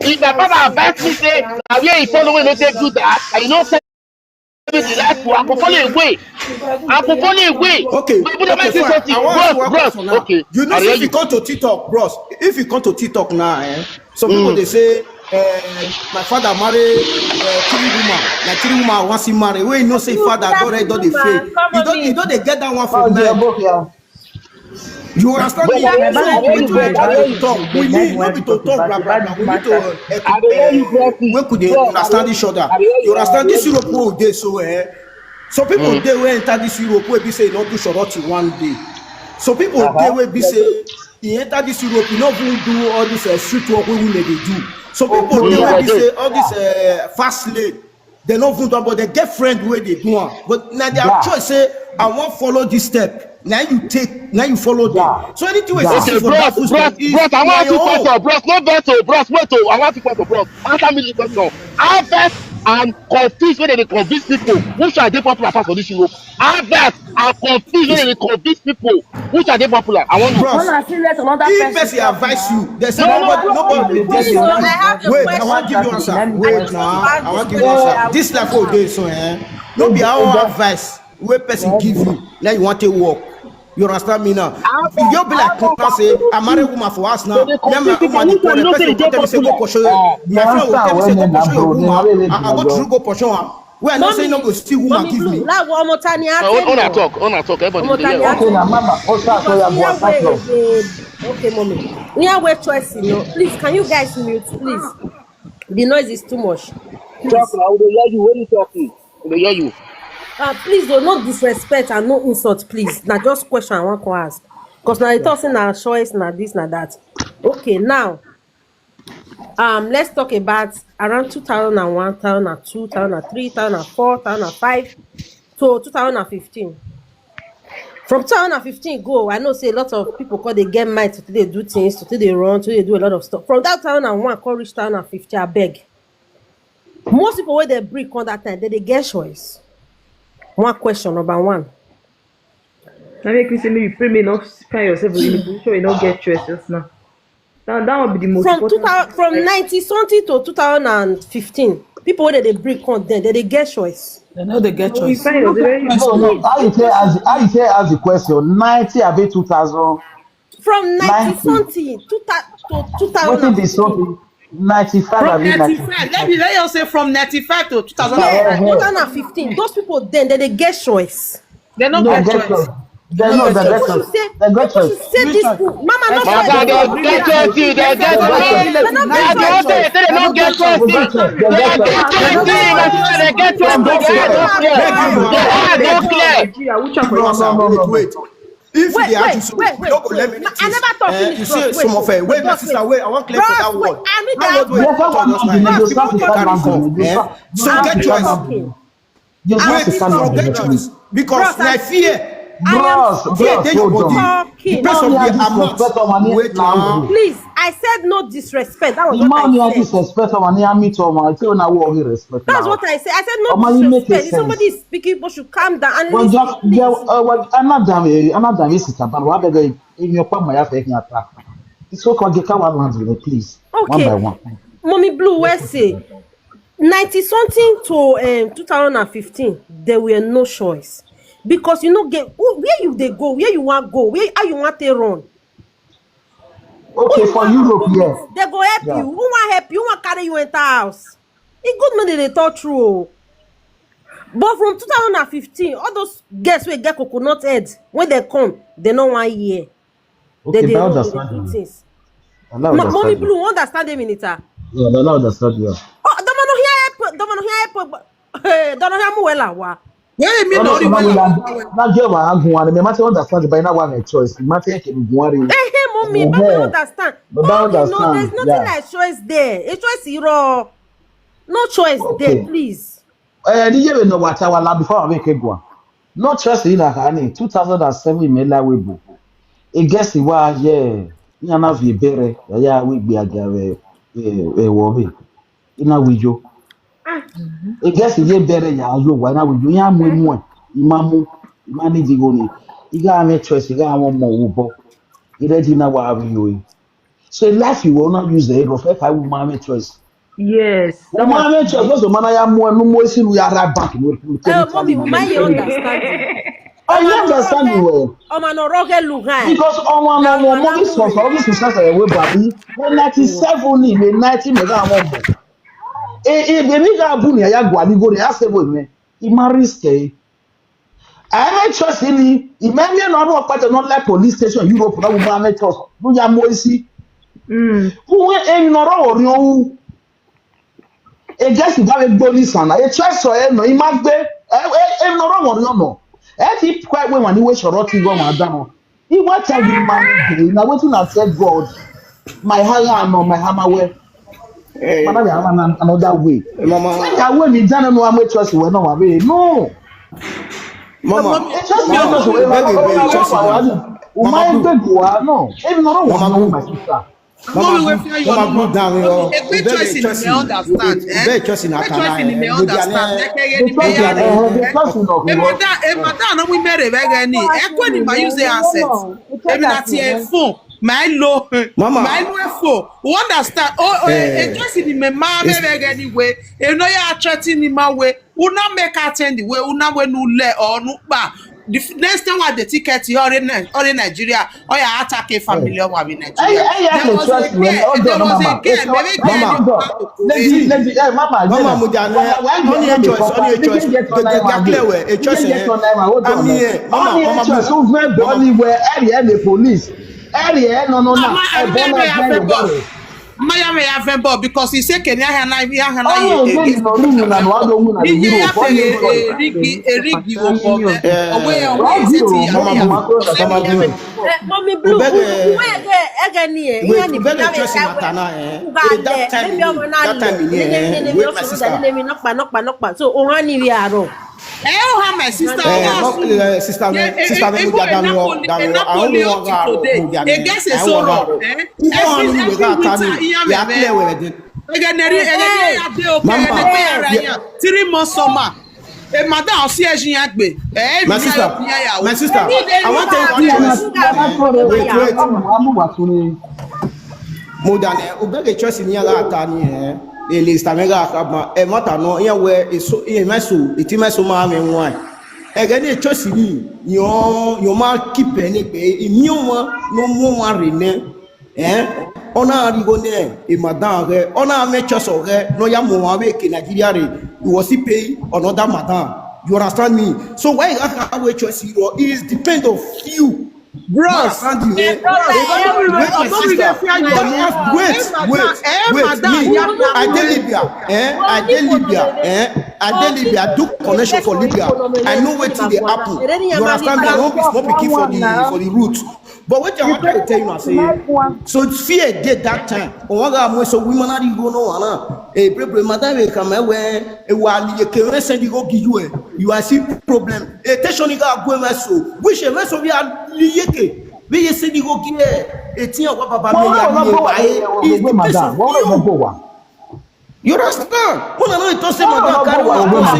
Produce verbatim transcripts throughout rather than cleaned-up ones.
If my father advise me say, na where he follow wey no take do that, and you no say me the right to, I go follow him way. I go follow him way. Okay, okay, fine. I want ask you one question now. Okay, you know, if you come to TikTok, bros, if you come to TikTok now, eh, some people they say, eh, my father marry, eh, three woman, like three woman I want to marry. When you know say father don already don dey fail, you don't, you don't dey get that one for now. You understand me? So wetin we try to talk, we need no be to talk blah blah blah. We need to, uh, uh, make we dey understand each other. You understand this Europe wey we dey so, eh? Some people dey wey enter this Europe wey be say e no do shorty one day. Some people dey wey be say e enter this Europe, e no even do all this, uh, street work wey women dey do. Some people dey wey be say all this, uh, fast lane, they no even do am, but they get friend wey dey do am. But na their choice say, "I wan follow this step." Na you take, na you follow them. So anything wey you see for that footstep is na your own. Bros, I wan ask you question. Bros, no vex o, bros, wait o, I wan ask you question, bros. Answer me this question. How vex and confused wey dem dey convince people who shall dey popular pass for this Europe? How vex and confused wey dem dey convince people who shall dey popular? I wan know. Bros, if person advise you, they say nobody, nobody dey tell you. Wait, I wan give you answer. Wait now, I wan give you answer. This life wey we dey so, eh, no be our advice wey person give you, now you wan take work. You understand me now? You be like, come say, I marry woman for house now. Me and my woman dey quarrel, person go tell me say, "Go pursue your," my friend go tell me say, "Go pursue your woman." I, I go through go pursue am. Wey I know say no go see woman give me. Láwo ọmọ ta ni a tẹ. Una talk, una talk, everybody dey hear. Okay, na mama, o sa so ya go attack you. Okay, mommy. We are with choice, you know. Please, can you guys mute, please? The noise is too much. Please. Talk now, we dey hear you. When you talking, we dey hear you. Uh, please, though, no disrespect and no insult, please. Na just question I wan come ask. 'Cause na dey talk say na choice, na this, na that. Okay, now, um, let's talk about around two thousand and one, two thousand and two, two thousand and three, two thousand and four, two thousand and five to two thousand and fifteen. From two thousand and fifteen go, I know say a lot of people come dey get mind to take dey do things, to take dey run, to dey do a lot of stuff. From that two thousand and one come reach two thousand and fifteen, abeg. Most people wey dey breed come that time, they dey get choice. One question, number one. That make me say maybe pray me not find yourself in a position you not get choice just now. That, that would be the most important. From two thousand, from ninety something to two thousand and fifteen, people wey dey breed come then, they dey get choice. They no dey get choice. No, no, how you say ask, how you say ask the question? Ninety abi two thousand? From ninety something, two thousand to two thousand and fifteen. Wetin be something? Ninety-five abi ninety-five. Let me, let you say from ninety-five to two thousand and fifteen. Yeah, two thousand and fifteen. Those people then, they dey get choice. They no get choice. They no get choice. They get choice. Say this, mama, no get choice. They get choice. They get choice. They get choice. They get choice. They get choice. They get choice. Wait, wait, wait, wait. If they ask you so, wait, wait, you no go let me. I never talk finish. You see some of them. Wait, my sister, wait. I wan clear for that one. I need that. People dey carry phone. So get choice. Wait, so get choice. Because na fear. Bros, fear dey your body. Depends on the amount. Wait now. Please, I said no disrespect. That was what I said. Disrespect. That's what I said. I said no disrespect. If somebody is speaking, but should calm down and listen, please. Well, just, well, uh, well, another way, another way, sister, but what the, in your palm, I have to attack. It's okay, get our land, please. Okay. One by one. Mommy Blue, where say? Ninety something to, um, two thousand and fifteen, there were no choice. Because you no get, who, where you dey go, where you wan go, where, how you wan take run? Okay, for Europe, yes. They go help you. Who wan help you? Who wan carry you enter house? E good make they dey talk true o. But from two thousand and fifteen, all those girls wey get coconut head, when they come, they no wan hear. Okay, they dey run, they dey do things. Mommy Blue, understand the minister. Yeah, I understand you. Oh, dọmọ no hia help, dọmọ no hia help, dọmọ no hia mu wela wa. Where you mean no hia wela? Na give my hand one, me must understand by now one choice. Me must take him one. Eh, hey, mommy, but we understand. Mommy, no, there's nothing like choice there. A choice iro. No choice there, please. Eh, ni yebe no wa ta wa la before I make a go. No choice in a honey. Two thousand and seven me la we bo. E guess wa ye. Ni ana vi bere. Ya we gbe aga we, eh, eh, wo we. Ina we yo. E guess ye bere ya yo wa na we yo. Ya mu mu. Imamu. Imani digo ni. Iga ame choice, iga ame mo wo bo. Ire di na wa we yo. So life you will not use the rough. If I would my choice. Yes. Woman make sure those man ya mu enu mo isi lu ya ra bank no. Eh, mommy, my you understand. I understand you well. Ọmọ na rọghe lu ha. Because ọmọ na ọmọ mo this was all this was say we baby. When ninety-seven ni, when ninety me ga mo. Eh eh baby ga bu ni ya gua ni go ni a se bo me. I ma risk eh. I make choice ni, I me me no ro pa no like police station Europe na woman make choice. Do ya mo isi. Mm. Who e no ro ori o. E just da we gbo ni sana. E choice so e no I ma gbe. E e no ro ori o no. E ti kwa we wani we shoro ti go ma da no. He what tell the man dey na wetin I said God. My hala no my hama we. Mana we have an, another way. Mama, Say ya we mi jana no am choice we no wa we. No. Mama, E choice we no so we. Beg you, beg you, choice now. O ma gbe gua no. E no ro wa no my sister. Mama, mama, go down yo. Egbe choice ni me understand. Egbe choice na Choice ni me kana. understand. Eke ye ni me ya. Eh, the person of E ma da, e ma da no mu mere vbe ghe ni. Eke ni ma use handset. Emi na tie phone. My lo. Mama. My lo phone. You understand? Oh, oh, eh, just in me ma mere vbe ghe ni we. E no ya threaten ni ma we. Una make attend we. Una we nu le or nu pa. The f- next time I the ticket you are in, are in Nigeria. Or ya attack a family or in Nigeria. Hey, hey, hey, There was a trust me, girl. hold There on, was a mama. Girl. Maybe Mama, girl. Lady, lady, hey, mama, Mama, mo ja ne, only a choice, only a choice. Get clear we, a choice. I mean, mama, mama, choice. Who very body where area the police. Area no no no. Mama, I very very very. Maya me ya vẹ bọ because he say kenya ha na ya ha na Oh, ye. Really, no, no, no, no, I don't want to Iye ya Europe. Fẹrẹ erighi erighi owo mẹ. Ọwẹ ọwẹ ise ti ya. Mama, mama, mama, mama. Mommy Blue, who who ege ege ni e? Iyan ni Beg a choice in Atana, eh. That time, maybe ọmọ na le. That time ni e. Wait, my sister. Name me nọkpa nọkpa nọkpa. So o ha ni wi aro. Ẹ o ha my sister. Eh, no, eh, sister me, sister me, mo ja dami o, dami o. I only want to go. Against a sorrow. Eh? Who want to go Atana? Ya clear we dey. Ege neri ege neri ya de o. Mama, three months summer. E ma da ọ si ẹzhin ya gbe. Eh, My sister, my sister, I want to tell you one choice. Wait, wait. Mo da ne, o beg a choice ni ya gha ta ni eh. E list ame gha kha ma, e ma ta no, iyan we eso, iyan ma so, iti ma so ma me wan. Ege ni choice ni, yo yo ma keep ni pe, imi o ma no mo ma re ne. Eh? Ọ na rhie igho ne e madam ghẹ, ọ na mwẹ choice ọghẹ ne ọ ya mu ọmwa vbe ke Nigeria rre, he was still pay another madam. You understand me? So why you have to have a choice? It is depend of you. Bros, Understand me? Wait, my sister. Wait, wait, wait. Me, I dey Libya. Eh? I dey Libya. Eh? I dey Libya. Do connection for Libya. I know wetin dey happen. You understand me? I wan be small pikin for the for the root. But wetin I wan try to tell you na say, so fear dey that time. Owa ga mo so women na go no wana. Eh, bre bre madam we come we e wa liye ke we send go give you. You are see problem. E te shoni ga go we so. Which we so we are liye ke. We ye send go give e. E tin wa baba me ya ni e wa e. Is the person. You understand? When I know it say madam carry one person,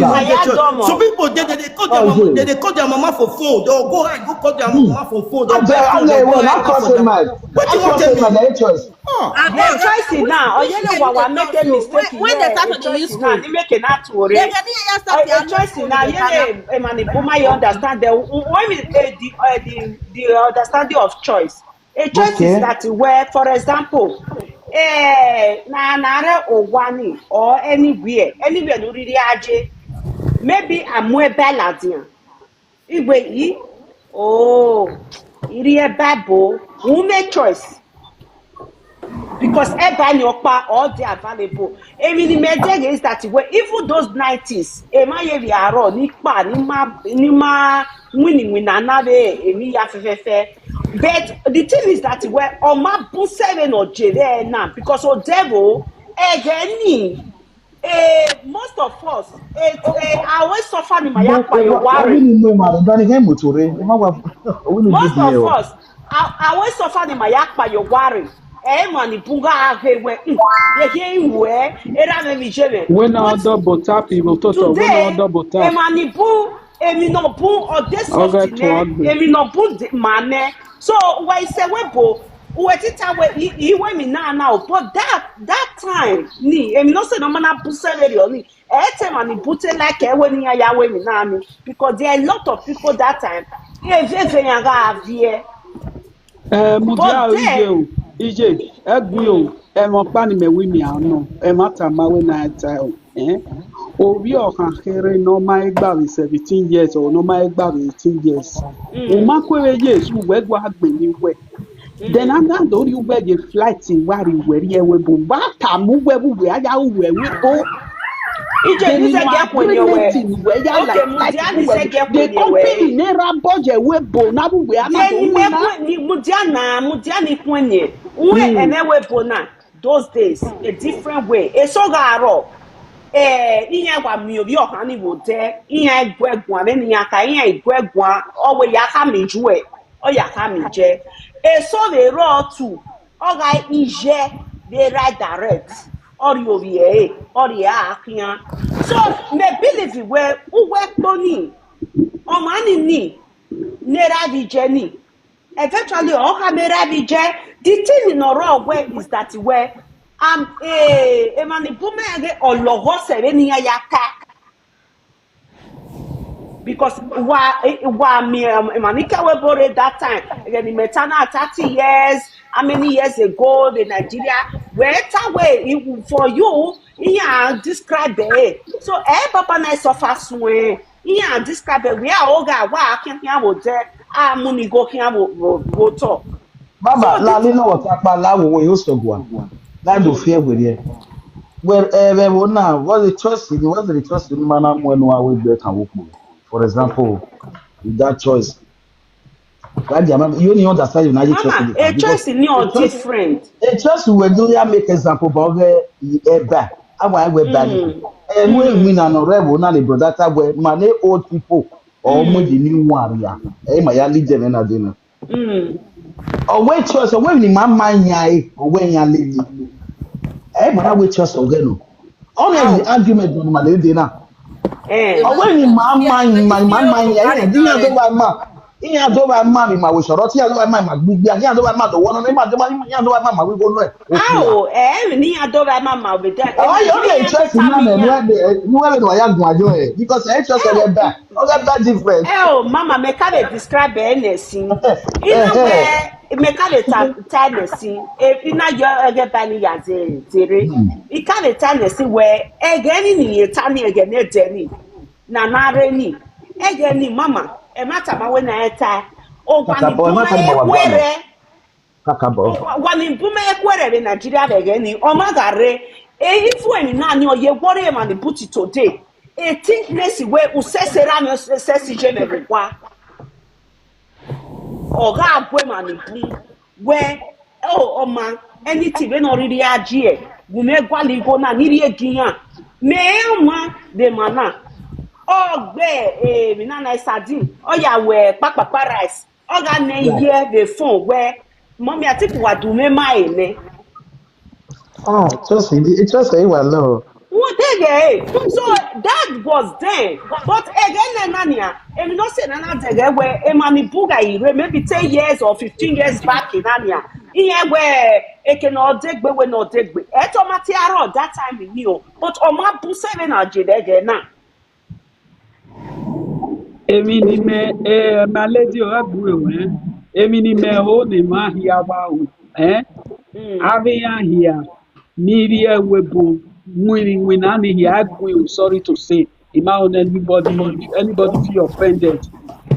some people they they call their mama, they they call their mama for phone. They'll go and go call their mama for phone. They'll go and go and call for them. What you want to tell me? Choice. Ah, Abeg, choice now. Oyele wawa make a mistake. When they start to use Now, they make a not to worry. They can hear you start A choice now. Yeah, man, Buma, you understand that when we eh, the eh, the the understanding of choice. A choice is that where, for example, eh, na na re Owani or anywhere, anywhere no really aje. Maybe I'm more Beladian. Igwe yi, oh, iri e Bible, who make choice? Because e ba ni okpa all dey available. Emi ni me dey against that way. Even those nineties, e ma ye via aro ni pa ni ma ni ma wini wina na ve emi ya fẹfẹfẹ. But the thing is that where o ma bu seven or jere na because o devil e get ni. Eh, most of us, eh, eh, I always suffer in my yakpa your worry. Most of us, I, I always suffer in my yakpa your worry. Eh, man, the bunga ave we. Ye ye we. Era me mi jeme. When I double tap, he will touch. When I Today, double e tap. Man, the bu, e mi no bu, or this something, eh, e mi no bu the man, eh. So why say we bo? Uwẹ te ta wẹ, I, I wẹ emwi na na o, but that, that time ni, emwi ne ọ sẹ ne ọ ma na bu sẹ vberriọ ni, ẹ i te emwa ni bu te like ẹre wẹ ne iran ya wẹ emwi na ni, because there are a lot of people that time, eveve iran gha viẹ. Eh, mudia o, then, iye o, iye, ẹgbin o, ẹmwẹ ọkpa ni mẹ wẹ imian nọ, ẹmwata ma wẹ na ta o, eh? Ovbi ọkhan kherhe ne ọ ma gba vbe seventeen years or ne ọ ma gba vbe eighteen years. U ma ku vbe ye school, wẹ gua gbẹn ni wẹ. Then a na do rhie uwẹ ye flight wa rrie uwẹ rrie ẹvbo ebo, wa tama uwẹ vbe uwẹ a ya ru uwẹ vbe ebo. Iye, then ni sẹ gie kuẹn ni wẹ. Agreement ni wẹ ya, okay, like, mudia ni sẹ gie kuẹn ni wẹ. The company ne ra budget vbe ebo na vbe uwẹ a na do win na. Mudia na, mudia ni kuẹn ni. Uwẹ ẹmwẹ vbe ebo na, those days, a different way. Eso gha rrọọ, eh, iran wa miẹn ovbi ọkhan ni vbe odẹ, iran i gu ẹre guan vbene iran kha, iran i gu ẹre guan, ọ wẹ ya khama ijuẹ, ọ ya khama ijẹ. Eso vbe rrọọ tu, ọ gha iye vbe ra direct, ọ rhie ovbi ẹre, ọ rhie a khian. So, mẹ believe wẹ uwẹ kpo ni, ọmwa ni ni, ne ra vbe iye ni, eventually, ọ khama ra vbe iye. The thing ne ọ rrọọ wẹ is that wẹ, am, eh, emwa ni bu mẹ ghe ọ lọghọ sẹ vbene iran ya ta. Because wa, eh, wa miẹn, um, emwa ni ke ẹvbo ebo rre that time, ẹghẹ ne imẹ ta na, thirty years, how many years ago, the Nigeria, wẹ ta wẹ, i-, for you, iran describe ẹre. So, ẹ baba na suffer suẹn, iran describe ẹre, wẹ a o gha wa khian khian vbe odẹ, a mu ni igho khian vbe, vbe, vbe otọ. Baba, so, la this ni nọ wẹ ọtakpa, la wo wo yo sọgua. La do fi ẹre werriẹ. Wẹ, eh, vbe ẹvbo na, what's the choice? What's the choice ni ma na mu ẹnu a wẹ gbe kan wo kpo? For example, with that choice, wa dia ma, you only understand you na ye choice. Mama, ni a kan, because choice ni a ọ choice different. A choice wẹ do ya make example, but wẹ ẹba, a wa wẹ ẹba ni. Mm. Ẹ mu, mm, emwi na nọ rre ẹvbo na ni, brother, ta wẹ, ma ne old people, or, mm, mu di ni wan ria. Ẹ ma ya lead them na de na. Mm. Ọ wẹ choice, ọ wẹ ni ma ma yan e, ọ wẹ yan lele. Ẹ ma na wẹ choice ọghẹ nọ. Ọ na, oh, argument nọ ma lele de na. Eh. Ọ wẹ ni ma ma, ma, ma, ma yan e, iran do ba ma. Iran do ba ma mi ma wẹ sọrọ, iran do ba ma ma gbigbi, iran do ba ma do wọnọ, iran do ba, iran do ba ma ma wẹ igho nọ. Ao, eh, emwi ne iran do ba ma ma obede. Ọ yọ, ọ yọ, interest na mẹ, nu ẹbe, nu ẹbe ne wa ya guan yọ ẹ, because ẹ interest ọghẹ ba, ọghẹ ba different. Ẹ o, mama, mẹ ka vbe describe ẹ nẹ sin. Ina wẹ, mẹ ka vbe ta, ta nẹ sin. E, ina yọ ẹghẹ ba ni ya ze, zere. Hmm. I ka vbe ta nẹ sin wẹ, ẹghẹ ni ni ye ta ni, ẹghẹ ne dẹ ni. Na na rre ni. Ẹghẹ ni, mama, ẹ ma tama wẹ na ẹ ta. Owa ni bu ma ẹ kuẹrẹ. Kakabọ. Wa ni bu mẹ kuẹrẹ vbe Nigeria vbe ẹghẹ ni, ọ ma gha rre. Eyi fu emwi na ni ọ ye worry emwa ni bu ti today. E think nesi wẹ usẹse ra mẹ, usẹse je mẹ vbe owa. Ọ gha gu emwa ni bu wẹ, o, ọma, anything vbene ọ rhirhi a ji ẹ, gu mẹ gualọ igho na ni rhie gi iran. Mẹ i re ọmwa vbe emwa na. Ọ gbe, eh, emwi na na sardine, ọ ya wẹ kpakpakpa rice. Ọ gha nẹ, yeah, iye vbe phone wẹ, Mummy, I think wa du mwẹ ma enẹ. Ah, just, just say wa lọ. Wọ́n dé gẹ̀ ẹ́. So that was then. But ẹ̀gẹ́ nẹ na nia, èmi náà sì nana dẹ̀gẹ̀ wẹ, emwa ni bu gha ire, maybe ten years or fifteen years back na nia. Iran wẹ, eke na ọ degbe, wẹ na ọ degbe. Ẹ tọ ma ti arọ that time ni o. But ọ ma bu sẹ vbe na je dẹgẹ na. Emwi ne imẹ, eh, my lady, ọ gha gbe uwẹ wẹ, emwi ne imẹ ho ne emwa hia wa ru, eh? Mm. Avbe iran hia ni rhie ẹvbo ebo winna iwinna ni hia, I gui, sorry to say. I ma ho ne anybody, anybody feel offended.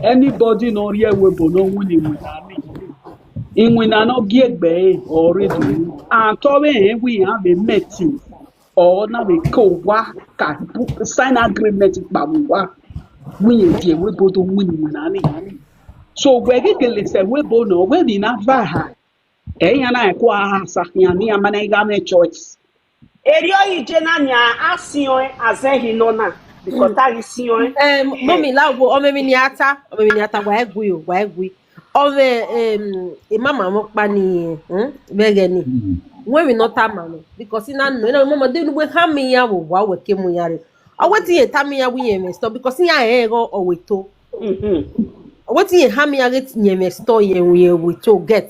Anybody ne ọ rhie ẹvbo ebo ne ọ winna iwinna ni, iwinna ne ọ gie egbe ẹre, ọ rre do. And te ọ vbe rẹn wẹ iran vbe mẹ ẹtin, ọ na vbe ke owa ka sign agreement kpao vbe owa, wẹ irẹn viọ ẹvbo ebo do winna iwinna ni. So wẹ ghi gele sẹ ẹvbo ebo nọ, wẹ emwi na va ha, ẹ iran na rẹn kua ha sa khian ne iran ma na gha mwẹ choice. Erriọ iye na nia, a siẹn ọẹn, a zẹ hin nọ na, because a ghi siẹn ọẹn. Em, mummy, la wo, ọmọ emwi ne a ta, ọmọ emwi ne a ta, wa gui o, wa gui. Ọmọ, em, imama mwẹ ọkpa ni, hmm, vbe ẹghẹ ni. Mm. Wẹ emwi ne ọ tama nọ, because I na nọ, I na mama de nu wẹ khama iran vbe owa, wẹ ke mu iran rre. Ọ wẹ te irẹn tama iran wẹ irẹn mwẹ store, because iran rẹn ẹghẹ ọ wẹ to. Mhm. Ọ wẹ te irẹn khama iran ghe irẹn mwẹ store, irẹn, irẹn wẹ to get.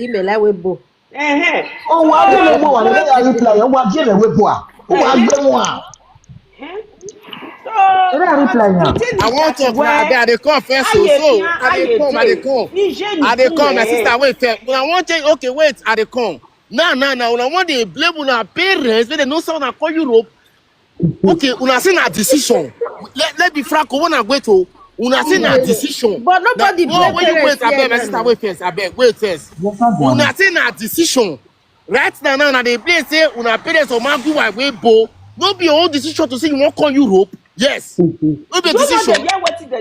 ghi mẹ la ẹvbo ebo. Ẹhẹn. Ọ wa gie mwẹ ebo, wa ne ya reply, ọ wa gie mwẹ ebo a. Ọ wa gie mwẹ a. So Whether I reply now. I wan talk now, abeg, I dey come first, so, so, I dey come, I dey come. I dey come, my sister, wait first. Una wan change, okay, wait, I dey come. Now, now, now, una wan dey blame una parents, wey dem no send una come Europe. Okay, una say na decision. Let, let be frank, una wait o. Una say na decision. But nobody blame parents here now. Wait, wait, abeg, my sister, wait first, abeg, wait first. Una say na decision. Right now, now, una dey blame say una parents or man do wa wey bo. No be your own decision to say you wan come Europe. Yes. No be your decision.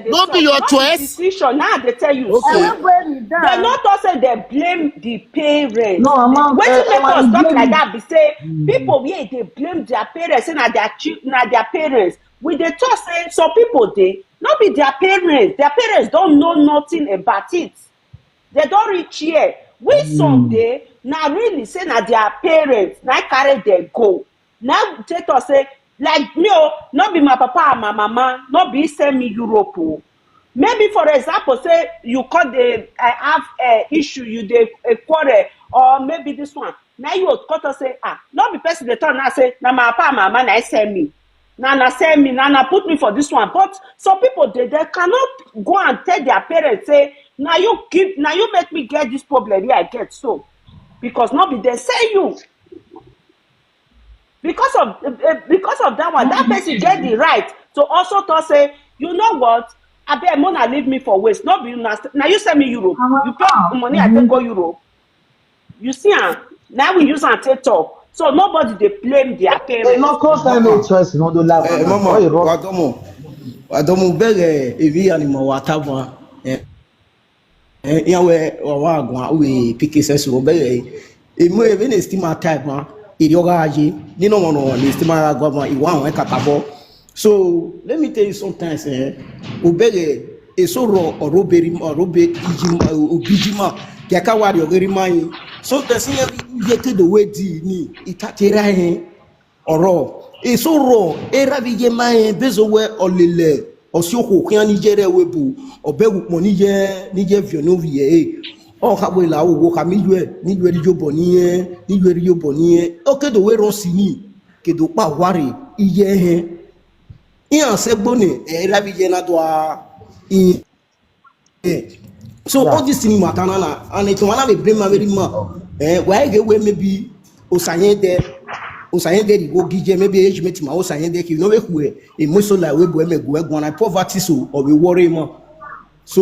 No be your choice. Decision. Now I dey tell you. Okay. Dem no talk say dem blame the parents. No, I'm not. Wetin make us talk like that be say people wey dey blame their parents, say na their chil-, na their parents. We dey talk say some people dey, no be their parents. Their parents don't know nothing about it. They don't reach here. We some dey, na really say na their parents na carry them go. Now take us say, like me, oh, no be my papa and my mama, no be send me Europe, oh. Maybe, for example, say you call the, I have a issue, you dey a quarrel, or maybe this one. Now you cut us say, ah, no be person dey talk now say, na my papa and my mama na send me. Na na send me, na na put me for this one. But some people, they, they cannot go and tell their parents, say, now you give, now you make me get this problem here I get so. Because no be they send you. Because of, eh, eh, because of that one, that person get the right to also talk say, you know what? I beg, Mona, leave me for waste. No be una, now you send me Europe. You pay money, I take go Europe. You see am? Now we use am take talk. So nobody dey blame their parents. No cause them no choice, no do laugh. Eh, mama, wa domo, wa domo bẹghe evi animal wa ta van. Eh, eh, iran wẹ wa wa guan we pick sense wo bẹghe. Emu eve ne stima type man, eri ọ gha ye. Ni no one ne stima gha guan man, iwa wọn kakabọ. So let me tell you, sometimes, eh, obeghe eso rọ ọrọbe rima, ọrọbe ijima, obijima, kẹka wa rrie ọghe rima yi. Sometimes iran ye ke do we di ni, I ta te ra hẹn. Ọrọ eso rọ erha vbe iye ma rẹn, bezo wẹ ọ lele ọsi okhuo khian ni ye rre ẹvbo ebo, ọ bẹghe ukpọn ni ye, ni ye viọ ne ovbi ẹre. Ọ kha wẹ la wo, wo khama iyuẹ, ne iyuẹ rhie iyobọ ne irẹn, ne iyuẹ rhie iyobọ ne irẹn. Ọ ke do wẹ rhọsi ni, ke do kpa owa rre iye ẹhẹn. Iran sẹ gbo ne ẹ ra vbe iye na do a. So all this thing matter na na, and it wan na vbe blame ma vbe rima. Eh, wa ghe wẹ maybe Osa yẹn dẹ, Osa yẹn dẹ rhie igho gi iye, maybe age mate ma Osa yẹn dẹ, ke ne ọ vbe khuẹ, e mu eso la ẹvbo ebo, ẹmwẹ gu ẹ guan na, poverty so ọ vbe worry ma. So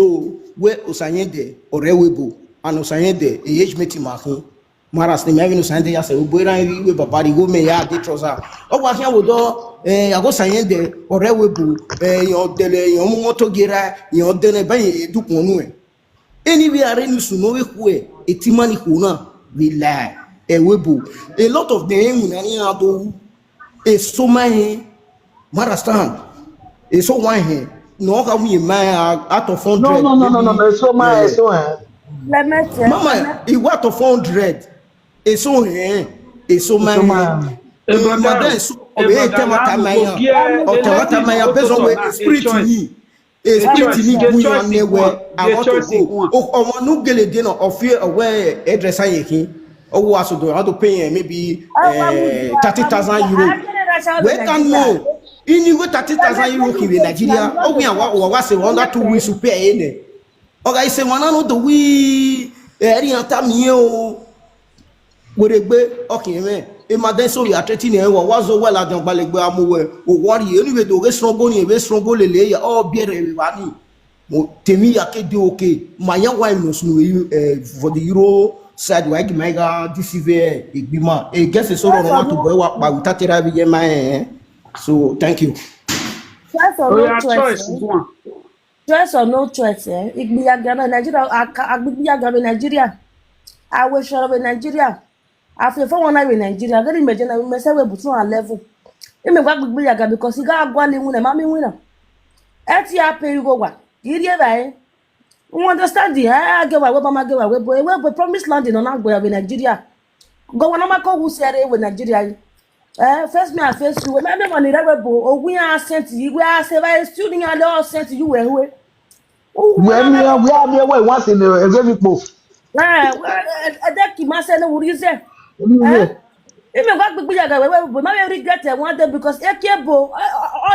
wẹ Osa yẹn dẹ ọrẹ ẹvbo ebo, and Osa yẹn dẹ e age mate ma khin. Maras ne mẹ vbe ne Osa yẹn dẹ ya sẹ obo erhan iwe baba rhie igho mẹ ya de trouser. Ọ wa khian vbe odọ, eh, a ghe Osa yẹn dẹ ọrẹ ẹvbo ebo, eh, iran dẹlẹ, iran mu moto gie ra, iran dẹlẹ ba iran dukun nuẹn. Eni vbe a rre ne usun ne ọ vbe khuẹ, etima ni khuo na vbe la ẹvbo ebo. A lot of them winna ni iran do ru. Eso ma rẹn, you understand? Eso wa rẹn, ne ọ gha winna ma rẹn out of hundred. No, no, no, no, no, maybe, no, eso ma rẹn, eh, eso rẹn. Mama, iwa out of hundred. Eso rẹn, eso ma rẹn. Eso ma rẹn. Eh, madam, eso, ọ vbe tẹ ma ta ma yan. Ọ tẹ ma ta ma yan, based on wẹ spirit ni. Eh, spirit ni gu iran nẹ wẹ, I want to go. Ọmọ ne u gele de nọ, ọ fi ọwẹ hairdresser ye khin. Ọ wa so do, I want to pay him maybe, eh, thirty thousand euro. Wẹ ka nọ, ini wẹ thirty thousand euro khin vbe Nigeria. Ọ wẹ wa, wa, wa sẹ under two weeks to pay ẹre nẹ. Ọ gha sẹ wan na no do wi, eh, ẹre iran ta miẹn o. Werriegbe, ọ khian mwẹ. Emadẹn so vbe a treat nẹ, wa, wa zọ wẹ ladian gbalegbe a mu wẹ, owa rhie, eni vbe do ghe struggle ni, vbe struggle lele ya, ọ biẹ rẹ vbe evba ni. Mo, temi ya ke de oke, ma ya wa emwi ne ọ sunu, eh, for the Euro side, wa gi ma gha deceive egbe ima. E guess so rọ wa tobọ wa kpa, without erha vbe iye ma, eh. So, thank you. Choice or no choice, eh? Choice or no choice, eh? Igbiyagia vbe Nigeria, aka-, a gbe igbiyagia vbe Nigeria. A wẹ shọrọ vbe Nigeria. A fi efo wọn na vbe Nigeria. Ghe ne imẹ je na, imẹ sẹ wẹ but one level. Imẹ gba gbe igbiyagia because I gha gualọ iwinna, ma miẹn iwinna. Ẹ tie a pay igho wa. I rhie evbare. U understand? Eh, a gie wa wẹ ebo, ma gie wa wẹ ebo. Wẹ ebo promised land nọ na gbe vbe Nigeria. Gọvanọ ma ko wu sẹ rre vbe Nigeria yi. Eh, face me, I face you. Wẹ ma miẹn emwa ni rre vbe ebo, owu iran sent yi, wẹ a sẹ evbare, still ne iran lẹ ọ sent yi wẹ hue. Wẹ miẹn, wẹ a miẹn wẹ once in a, a ghe vbe ikpo. Eh, wẹ, eh, ẹdẹ ki ma sẹ ne u rhie zẹ. Eh? Imẹ wa gbe igbiyagia wẹ, wẹ, wẹ ma vbe regret ẹ one day because eke ebo, ọ, ọ, ọ,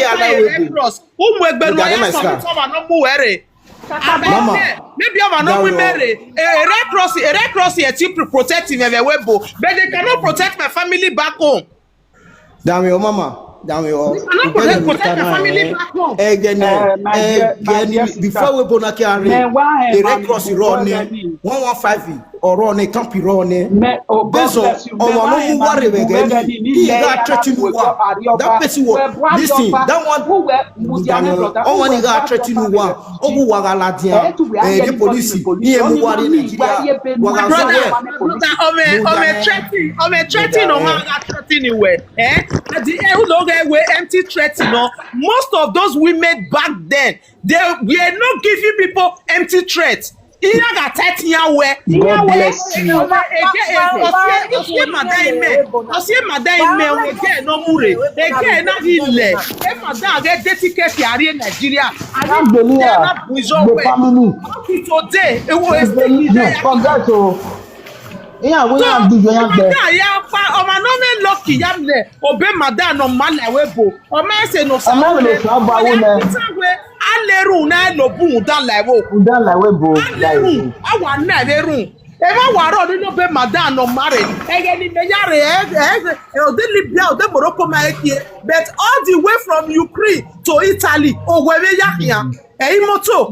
ke a la Red Cross, u mu egbe ne uwa ya sọ vbe ọmwa ne ọ mu uwẹ rre. Mama, maybe ọmwa ne ọ mu imẹ rre. Red Cross, Red Cross ẹ ti protect mwẹ vbe ẹvbo ebo, but they cannot protect my family back home. Danmwehọ mama, danmwehọ. They cannot protect, protect my family back home. Ẹghẹ ne, ẹghẹ ne, before ẹvbo ebo na ke a rre, Red Cross rrọọ nẹ, one one five ọrọ nẹ, camp rrọọ nẹ. Bezo, ọmwa ne ọ mu uwa rre vbe ẹghẹ ni, I gha threaten uwa. That person was, listen, that one, danmwehọ, ọmwa ni gha threaten uwa, ọ gu uwa gha ladian, eh, the police, iran mu uwa rre Nigeria, wa gha zẹ wẹ. Brother, ọmọ, ọmọ threaten, ọmọ threaten, ọmọ gha threaten wẹ. Eh? At the end, who don't get away empty threat, you know? Most of those women back then, they were not giving people empty threat. Iran gha ta ẹtin iran wẹ. God bless you. Ọmọ ege, ọsie, ọsie madam imẹ, ọsie madam imẹ, ege ne ọ mu rre, ege na ghi lẹ, e madam ghẹ de ticket a rrie Nigeria, a ghi Nigeria, na bu izọ the wẹ. Family. Up to today, ewo e still be there. Congrats o. Iran wẹ iran di iran gbẹ. Madam ya pa, ọmọ ne ọ mwẹ lucky ya lẹ, obọ madam ne ọ ma la ẹvbo ebo. Ọ ma ẹse ne ọ sa Ọmọ ne ọ sa ọba wo nẹ. Peter wẹ, a le rhunmwuda ne obọ rhunmwuda la ẹvbo. Uda la ẹvbo ebo. A le rhunmwu, a wa na ẹvbo erhunmwu. Emwa wa rrọọ nene obọ madam ne ọ ma rre. Ẹghẹ ne imẹ ya rre, ẹ, ẹ, ẹ, ọdẹ Libya, ọdẹ Morocco ma kie. But all the way from Ukraine to Italy, owẹ vbe ya khian. Ẹ i moto,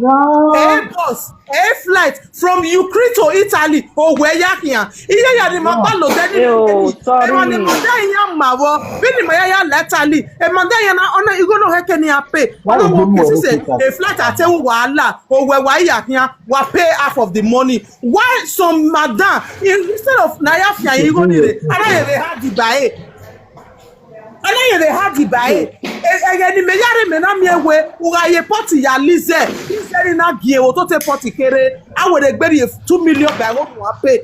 ẹ i bus, ẹ i flight from Ukraine to Italy, owẹ ya khian. Iye ya ni ma gba lodẹ ni Yo, emwa ni sorry. Madam iran ma vbọ, vbene ima ya ya la Italy, e madam iran na, ọna igho ne ọ hẹkẹ ne iran pay. Why Ọna you wa give me pay a sise, rope? A flight ate wu wa la, owẹ wa ya khian, wa pay half of the money. Why some madam, in, instead of na ya fian igho ni rre, a na ye vbe ha dibae. A na ye vbe ha dibae. E, ẹghẹ ne imẹ ya rre, mẹ na miẹn wẹ, u gha ye pọti ya Lizzy, Lizzy ni na gie vbe otọ te pọti kherhe, a wẹ rhe gbe rhie two million ba ẹvbo ne uwa pay.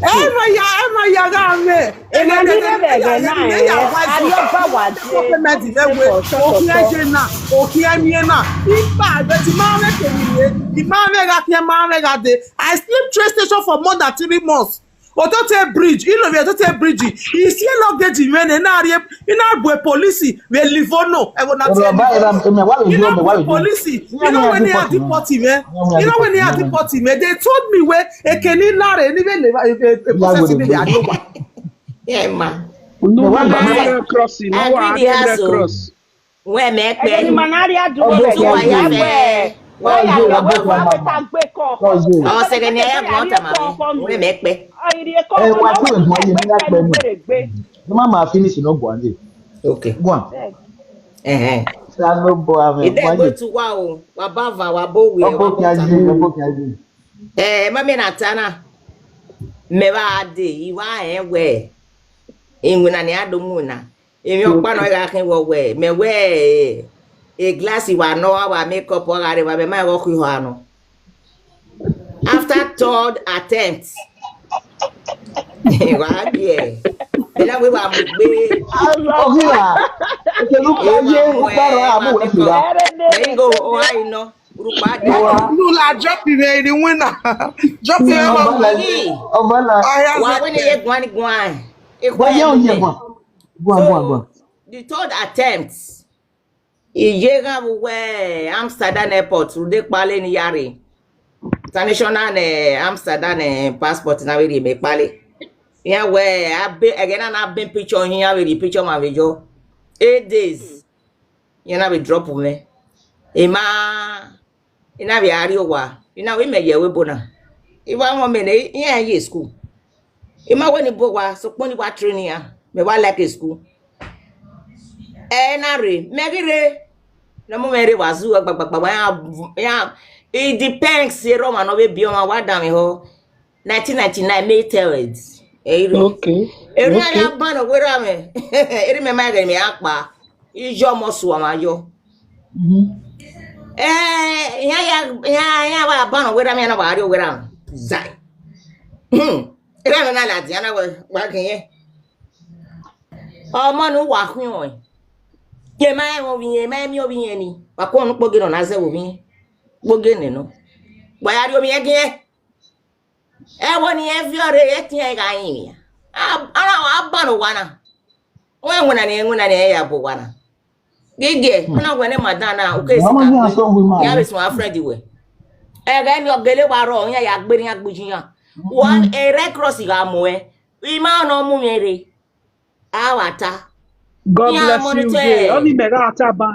Ẹ ma ya, ẹ ma ya gha mwẹ. Emwa ni rre vbe ẹghẹ na, ẹ, a rhie ọba wa die. Payment vbe wẹ, okhian ye na, okhian miẹn na. Ipa, but I ma mwẹ kemwi rre, I ma mwẹ gha khian, I ma mwẹ gha dee. I sleep train station for more than three months. Otote bridge, I lo vbe Otote bridge. I si luggage mwẹ nẹ, I na rhie, I na bu police vbe Livorno, ẹvbo na tie Livorno. I na bu police. I na wẹ ne iran deport mwẹ. I na wẹ ne iran deport mwẹ. They told me wẹ, eke ne I la rre, ne I vbe le, e, e, e, process vbe ya rrie owa. Yeah, ma. Unu ma na Red Cross, no wa Red Cross. Wẹ mẹ kpẹ. Ẹni ma na rhie adugbo Ọgbọ rẹ, ọgbọ ya ọgbọ fẹ. Wẹ ya ọgbọ wẹ ọgbọ wẹ ta gbe kọ. Ọgbọ. Ọ sẹgẹ ni aya gbọn ta ma mi. Wẹ mẹ kpẹ. Ayiri kọ. Ẹ wa ku egbe ye ni na kpẹ ni. Ni ma ma finish no gua ye. Okay. Gua. Ẹhẹn. Sa no bo ave. Ide gbe tu wa o. Wa ba va, wa bo we. Ọgbọ wa ki aye, ọgbọ ki aye. Eh, ma mi na ta na. Mẹ vbe a dee, I wa rẹn wẹ iwinna ne a do mu na. Emwi ọkpa nọ gha khin wẹ wẹ, mẹ wẹ, e glass wa nọ, a wa make up, ọ gha rre, wa mẹ ma ghe ọ khu hua nọ. After third attempt, wa gie. Ena we wa mu gbe. Ọghe ra, eke ne u kpa ye, u kpa rọ, a mu wẹ fi ra. Ẹ i go, o ha i nọ. Urukpa de. Nu la drop ivẹ ni winner. Drop ivẹ wa. Ọbala. Wa wẹ ne ye guan ni guan. Wa ye o ye guan. Guan, guan, guan. The third attempt. Iye gha vbe uwẹ Amsterdam airport, rhunmwuda ekpale ne I ya rre. International ne Amsterdam ne passport na vbe rhie mẹ ekpale. Iran wẹ, abe, ẹghẹ na na bẹ picture hin, iran vbe rhie picture ma vbe yọ. Eight days. Iran na vbe drop mwẹ. I ma, I na vbe a rrie owa. I na wẹ imẹ ye ẹvbo ebo na. I wa mwẹ ọmọ ne iran ye school. I ma wẹ ne I bu owa, sokpan ne I wa train iran. Mẹ wa like school. Ẹ na rre, mẹ ghi rre. Ne ọ mu mwẹ rre wa zu gbagbagba, wa ya, ya, it depends, erha ọmwa ne ọ vbe biẹ ọmwa, wa danmwehọ. Nineteen ninety-nine, May third. Ẹ i rre. Okay. Erha ya ban ne ọ werriẹ mwẹ. Erha mẹ ma ghe mẹ a kpa. I yọ ọmọ sua ma yọ. Mhm. Eh, iran ya, iran, iran wa ban ne ọ werriẹ mwẹ, iran na wa rrie owerriẹ mwẹ. Zai. Hmm. Erha mwẹ na ladian na wẹ, wa ghe irẹn. Ọmọ ne uwa khian ọẹn. Ye ma rẹn ovbi irẹn, ma miẹn ovbi irẹn ni. Wa ku ọnukpoghe ne ọ na zẹ vbe ovbi irẹn. Kpoghe nẹ nọ. Wa ya rhie ovbi irẹn gie. Ẹvbo ne irẹn viọ rre, ẹtin ẹre gha rinmwian. A, a, a ban owa na. Wẹ winna ni, winna ni, ẹ ya bu owa na. Gigi, hmm, ọ na wẹ ne madam na, u ke Mama, you are so woman. Ya vbe suẹn friend wẹ. Ẹghẹ ni ọ gele wa rrọọ, iran ya gbe iran gbe iye iran. Wa, hmm, e Red Cross gha mu ẹ. I ma nọ mu mwẹ rre. A wa ta. God bless you, monitor. Only me that taba.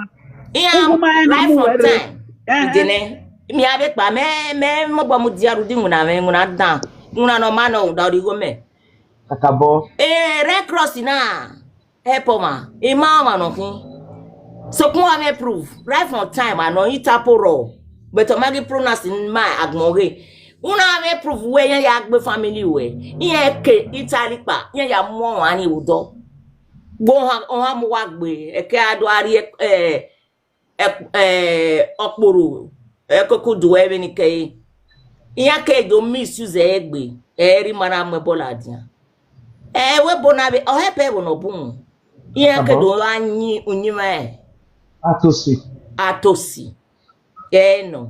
Iran right from time. Eh, eh. Idene. Mi ave kpa, me, me, mo gba mu dia rudi iwinna mwẹ, iwinna dan. Iwinna ne ọ ma nọ, da origho mẹ. Kakabọ. Eh, Red Cross na. Help ọmwa, I ma ọmwa nọ khin. Sokpan wa mwẹ proof, right from time, a nọ i tapo rrọọ, but ọ ma ghi pronounce ma agbọn ghe. U na mwẹ proof wẹ iran ya gbe family wẹ, iran ke Italy kpa, iran ya mu ọmwa ni vbe odọ. Gbe ohan, ohan mu wa gbe, ẹke a do a rrie, eh, eh, eh, ọkporo, ẹkokudu ẹre vbene I kẹre. Iran ke do misuse ẹre gbe, ẹ i re ima na mu ẹbọ ladian. Ẹvbo ebo na vbe, ọ help ẹvbo ne ọ bun. Iran ke do ra yin uyinmwẹ Atosi. Atosi. Ẹ nọ.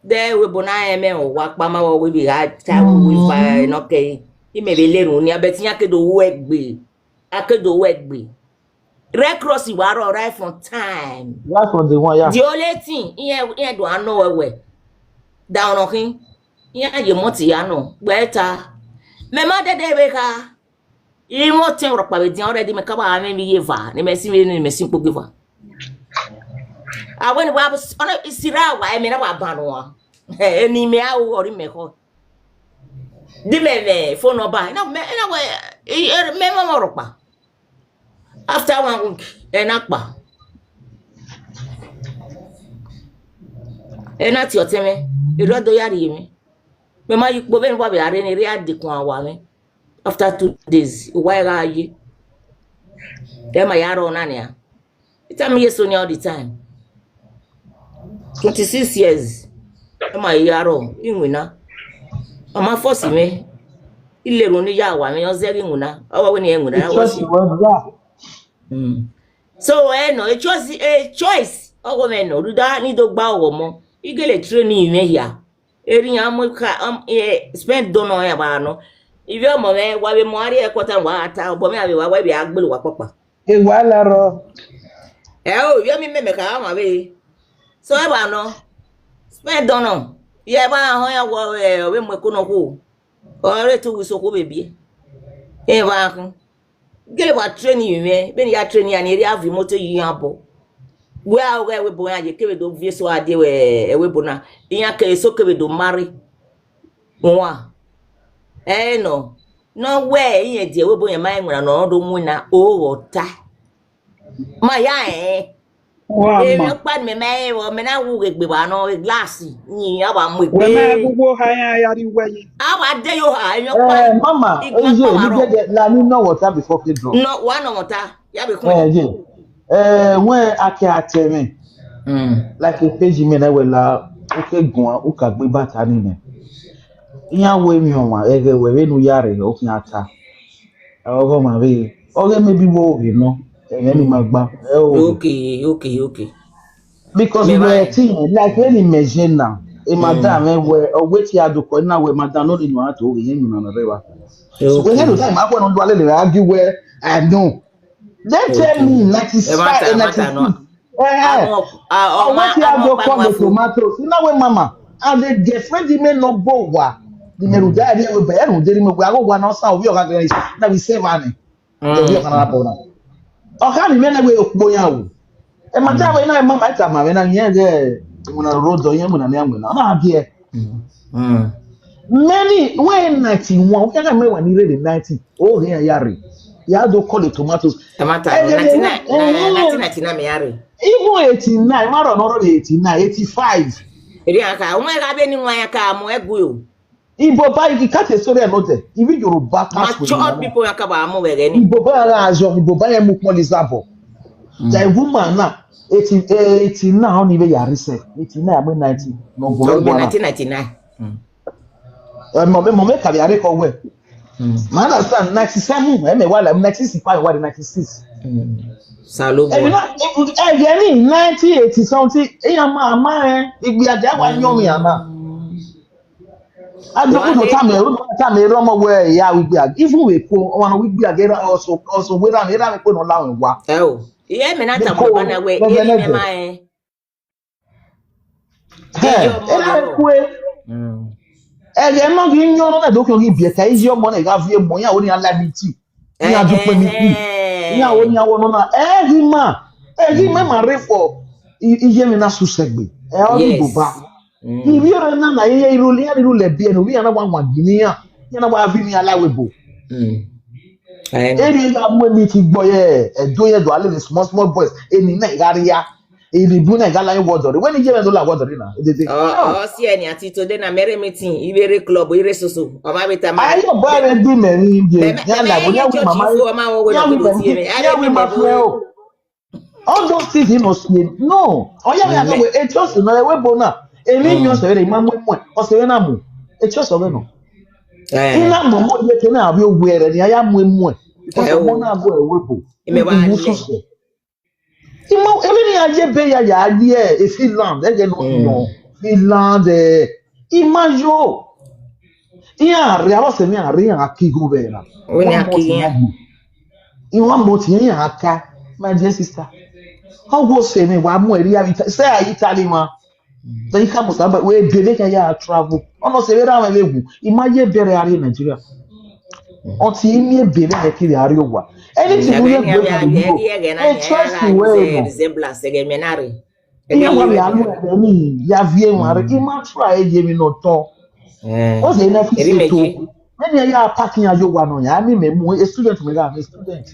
De ẹvbo ebo na rẹn mwẹ owa kpa ma vbe ọ wẹ vbe gha ta ẹvbo eva nọ kẹre. Imẹ vbe le erhunmwu nian, but iran ke do ru ẹgbe. A ke do ru ẹgbe. Red Cross wa rrọọ right from time. Right from day one, yeah. The only thing, iran, iran do a nọ wẹ wẹ. Da ọnọ khin. Iran ye mọti ya nọ. Wẹ ta. Mẹ ma dẹdẹ vbe kha. Imẹ ọtẹn rhọkpa vbe dian already, mẹ ka ba mwẹ vbe iye eva, ne mẹ si vbe, ne mẹ si kpogbe eva. A wẹ ne wa, ọna, isi ra wa, ẹmẹ na wa ban nua. Eni mẹ a ru ọre mẹ khọ. Di mẹ mwẹ phone number. Ena mẹ, ena wẹ, e, e, mẹ ma mwẹ rhọkpa. After one week, ena kpa. Ena tie ọtẹn mwẹ, erriọ do ya rhie mwẹ. Mẹ ma ye ukpo vbene wa vbe a rre ne erriọ a dekun awa mwẹ. After two days, uwa gha ye. Ẹ ma ya rrọọ na nian. It tell me yes only all the time. Twenty-six years. Ẹ ma ya rrọọ, iwinna. Ọ ma force mwẹ. I le erhunmwu ne I ya wa mwẹ, ọ zẹghe iwinna. Ọ wa wẹ ne I iwinna, I ya wa trust si. You well, yeah. Mm. So, ẹ nọ, a choice, a choice. Ọghọ mwẹ nọ, rhunmwuda ne I do gba ọghọ ọmọ. I gele train mwẹ hia. Erriọ iran mu ka, um, eh, spend dọnọ iran vbe nọ. Ivbi ọmọ mwẹ, wa vbe mu a rrie ẹkuọta, wa gha ta, obọ mwẹ a vbe wa, wa vbe a gbele uwa kpakpa. E wa la rrọọ. Ẹ o, ivbi ọmọ mẹ, mẹ ka ma vbe. So, ẹ vbe nọ. Spend dọnọ. Ye vbe họn ya wọ, eh, ọ vbe mu ẹko nọ khuo. Ọ re te uwu isoko vbe biẹ. Evba khin. Gele wa train mwẹ, vbene I ya train iran ni, erriọ a viọ imoto ye iran obọ. Wẹ a gha ẹvbo ebo iran ye kevbe do viọ eso a die wẹ ẹvbo ebo na, iran ke eso kevbe do marry. Wan. Ẹ nọ, ne ọ wẹ irẹn die ẹvbo ebo iran ma rẹn iwinna ne ọ do winna, oghọ ta. Ma ya rẹn. Wa Emwi ma. Ọkpa ne mẹ ma rẹn vbọ, mẹ na wu ghe egbe vba nọ, egilasi, yin, a wa mu Wẹ egbe. Ma gu wo ha iran ya rri uwẹ yi. A wa de yo ha, emwi ọkpa. Eh, mama, I gu oye, ọkpa ni vberọ. Gẹgẹ la ni nọ water before ke drop. Nọ, wa nọ water, ya be khun. Eh, ye. Eh, wẹ a ke a tẹ mwẹ. Mm. Like a page me na wẹ la, u ke guan, u ka gbe bata ni nẹ. Iran wẹ emwi ọmwa, ẹghẹ wẹ vbene u ya rre, u khian ta. Ọghọ ma vbe, ọghe maybe wo ghe nọ, ẹghẹ ni ma gba, ẹ o. Okay, okay, okay. Because we were a team, like, when imagine now, a madam, eh, where, or wait here, do call now, where madam, no, you have to, you know, na rẹwa. So, when you time, I want to argue where I know. They tell me ninety-five, ninety-six. Eh, eh. Or wait here, do call the tomatoes. You know, when mama, and the girlfriend, the men no bowa. The men who die, they will bear, who didn't know, we are going to sound, we are going to, that we save money. Ẹvbi ọkhan na bọ na. Ọkhan ni mwẹ ne wẹ okpo yan wu. Ẹ ma ta wẹ na, ẹ ma ma ta ma vbe na, yẹn ghẹ, iwinna roro dọ, yẹn iwinna ne a winna. Ọ na biẹ. Many, wẹ ninety-one, u khian mẹ wẹ ni rre ninety, o ghe iran ya rre. Ya do call the tomatoes. Ẹ ma ta, ẹghẹ ninety-nine, eh, nineteen ninety-nine mẹ ya rre. Even eighty-nine, ma rọ nọ rọ eighty-nine, eighty-five. Eri a ka, wọn gha be ni wan ya ka mu ẹgu o. Iboba, I can tell story another. Even Yoruba, matured people ya ka ba mu vbe ẹghẹ ni. Iboba ra azọ, Iboba ya mu kpọn Elizabeth. Mm. That woman na, eighty, eh, eighty-nine, only be ya recent. Eighty-nine, I'm ninety. No, go. Okay, nineteen ninety-nine. Mm. Eh, mama, mama, ka be are ko we. Mm. Man, I understand, ninety-seven, eh, me, while I'm nineteen sixty-five, while ninety-six. Mm. Salomo. Eh, you know, eh, eh, eh, nineteen eighty something, eh, ama, ama, eh, igbe aja wa yan mi ama. Adokun do tama, do tama erha ọmọ wẹ ya ru igbe ag-, even wẹ ko, ọmwa ne ọ ru igbe ag-, erha ọsọ, ọsọ wẹ erha, erha mwẹ ko ne ọ la mwẹ wa. Ẹ o, iye mẹ na tama ọba na wẹ, iye mẹ ma rẹn. He, erha mwẹ kue. Mm. Ẹghẹ nọ ghi yan nọ na do khian ghi biẹ ta, iye ọmọ na gha viọ emọ, iran ro ne iran la meeting. Iran ju kpe ni ku. Iran wo, iran wo nọ na. Ẹ ghi ma. Ẹ ghi ma ma rre fọ. I, iye mwẹ na su sẹgbe. Ẹ ọ ni Iboba. Ivbi ọre na na, iye iru, iran iru lẹ biẹ ne, ovbi iran na wa wan gini iran. Iran na wa vi iran la webo. Eni na mu eni ti gbọ ye, ẹdo ye do a lele small, small boys. Eni na gha ria. Eni bu na gha la wọ dọre. Wẹ ni iye mwẹ do la wọ dọre na. Edede. Ọ, ọ si ẹni ati today na mere meeting, ivbe rre club, ire soso. Ọ ma vbe tama. Ayo boy re di mẹ ni je. Ya la, bo ya wi mama. Ya wi mama. Ya wi mama. All those things he must win. No. Ọ ya ya no we, e just no we bona. Eni yo se re ma mu mu. O se na mu. Echọsọ vbe nọ. Eh. Ina mọmọ ye te na avbe owe ẹre ni a ya mu emu ẹ. Because Eh, ọmọ o. na go ẹwe bo. Imẹ wa Iwu lẹ. sọsọ. Ima, emwi ne iran ye ebe ya ya rrie e Finland, ẹghẹ nọ Mm. nọ, Finland, eh, ima yo. Iran rre, avbe ọse ne iran rre, iran gha ke igho vbe na. Wẹ ne One a ke month iran. iran gbe. In one month iran gha ka, my dear sister. Ọ wo se mwẹ wa mu ẹre ya vbe Ita-, sẹ a Italy ma. Then you come to, but we ebe vbe ya travel. Ọ nọ se vbe ra mwẹ vbe wu, ima ye ebe rre a rrie Nigeria. Until I miẹn ebe vbe ẹghẹ kevbe a rrie owa. Anything ne u ye gbe na Europe, e choice wẹ nọ. Resemblance ẹghẹ mẹ na rre. Iye wa vbe a lu ẹre ni ya viẹ emwa rre, I ma try ye emwi ne ọ tọ. Eh. Ọ sẹ ne fi Eri se mẹ to. ye. Many a ya pack iran ye owa nọ ya, ni mẹ mu, a student mẹ gha, a student.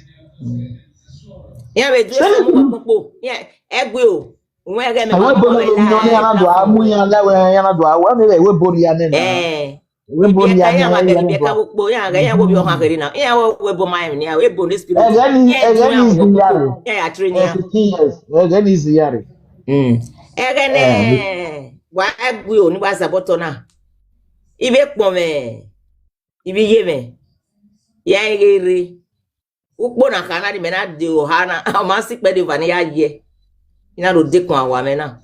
Iran vbe du Sẹ ẹse mu wẹ kpokpo. Iran ẹgbẹ o. Wẹ ẹghẹ mẹ Ẹwẹ wa bo kọ na ẹla do mi nọ ne iran na do a mu iran la wẹ iran na do a wa ne ẹwẹ bo ria nẹ na. Eh. Ẹwẹ bo Ibiẹka ria iran nẹ wa gẹ iran ibiẹka do. Wo kpo iran gẹ iran wo bi ọhan kherhe na. Iran wo wo ebo ma ni, wo ebo ne spirit. Ẹghẹ ni Iran ẹghẹ train ni iran izi wo ya kpo. rẹ. Iran ya train iran. Fifteen years. Ẹghẹ ni izi ya rẹ. Mm. Ẹghẹ nẹ Eh. wa ẹgbẹ o ni wa zabọtọ na. Ivbi ekpọnmwẹ, ivbi iye mwẹ. Ya ghe rre. Ukpo na kha na ni mẹ na de oha na, ọ ma si ikpẹdẹ eva ne I ya ye. I na do dekun awa mwẹ na.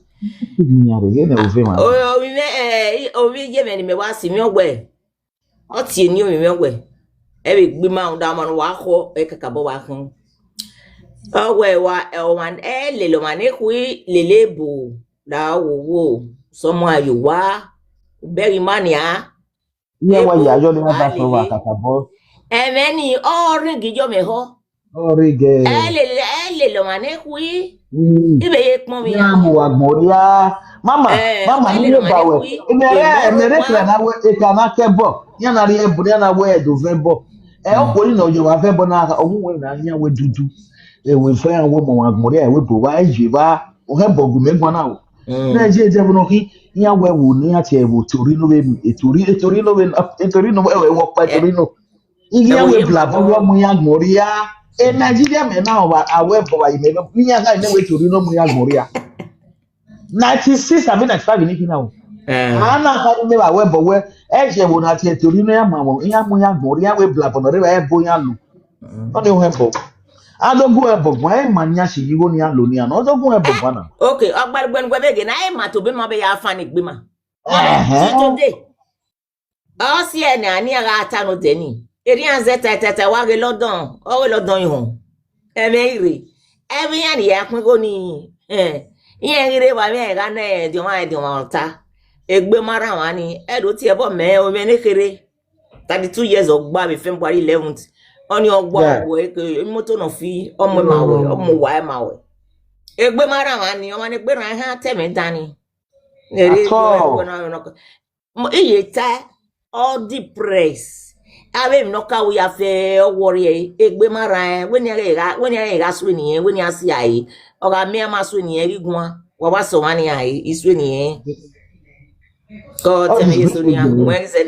Iyan rre, ye ne o ve ma. O, ovbi mwẹ, eh, i- ovbi iye mwẹ ni mẹ wa si mwẹ ọwẹ. Ọ tie eni ovbi mwẹ ọwẹ. Ẹ vbe gbe ima rhunmwuda ọmwa ne uwa khọ, ẹ kakabọ wa khọn. Ọwẹ wa, ẹ, ọmwa, ẹ lele ọmwa ne khui lele ebo, da wo wo, sọmọ ayo wa, bẹghe ima nia. Iye wa Ebo, ya yọ ne a da sọ wa lele. kakabọ. Ẹmwẹ ni, ọ ring yọ mẹ họ. Ọ rre gẹ. Ẹ lele, ẹ lele ọmwa ne khui. Mm. Ibe ye kpọnmwẹ Iran iran. mu wa gbọn ria. Mama, Eh, mama, ẹ ni lele ye ọmwa ba ne wẹ. khui. Eme rẹ, Emo eme rẹ wa. kra na wẹ, ekra na kẹ bọ. Iran na rrie ẹbọ, iran na wẹ ẹdo vẹ bọ. Ẹ, Mm. okhuo ni nọ yọ wa vẹ bọ na, ọmwa wẹ na yan wẹ dudu. Ewe fẹ iran wẹ ọmọ wa gbọn ria, ewe do wa, e ye wa. Ohẹ bọ gu mẹ guan na o. Mm. Na ye dẹ vbe nọ khin, iran wẹ wo ne iran tie ẹvbo Torino vbe, Tori, Torino vbe, Torino vbe, ẹvbo ọkpa Eh. Torino. Iye Ẹvbo wẹ ye blabọ ma wẹ ọmọ iran gbọn ria. E Nigeria mẹ na wa, a wẹ bọ wa yi mẹ, iran gha ne wẹ Torino mu iran gbọn ria. Ninety six abi ninety five ni khin na o. Eh. A na kha ne wa wẹ bọ wẹ, ẹ ye ẹvbo na tie Torino iran ma wẹ, iran mu iran gbọn ria, wẹ blabọ nọ rre wa ẹbo iran lu. Mm. Ọ ni ohẹ bọ. A do gu ẹbọ guan, ẹ ma yan shi igho ne iran lo ne iran nọ, ọ do gu ẹbọ guan na. Okay, ọgbarugbe ne wẹ vbe ghe na, ẹ ma tobọ ima vbe ya fan egbe ima. Ẹhẹn. Till today. Ọ si ẹre ne a ni a gha ta ne odẹ ni. Erriọ iran zẹ tae tae tae, wa ghe London, ọ ghe London ihọn. Ẹmwẹ i rre. Ẹvbo iran ni ya khuan igho ni, eh, iran ghi rre vba vbe iran gha ne ẹdẹ ọmwa, ẹdẹ ọmwa ọta. Egbe ma rran mwa ni, ẹ do tie ẹbọ mẹ, ovbi mwẹ ne kherhe. Thirty-two years ọ gba vbe February eleventh. Ọni ọ gba Yeah. ọgua eke, imoto nọ fi, ọ mu ẹma wẹ, ọ mu owa ẹma wẹ. Egbe ma rran mwa ni, ọmwa ne egbe rran ehan te mwẹ dan ni. Ere At all. egbe na, na, na, mo- iye ta, ọ depress. Avbe emwi ne ọ ka ru ya fẹ ọghuọrriẹ, egbe ma rran ẹn, wẹ ne iran gha, wẹ ne iran gha sue ne irẹn, wẹ ne iran si a re. Ọ gha miẹn a ma sue ne irẹn ghi guan, wa wa sẹ ọmwa ne iran re, i sue ne irẹn. Kọ All tẹmwẹ this ye so good nian, people. Wẹ zẹ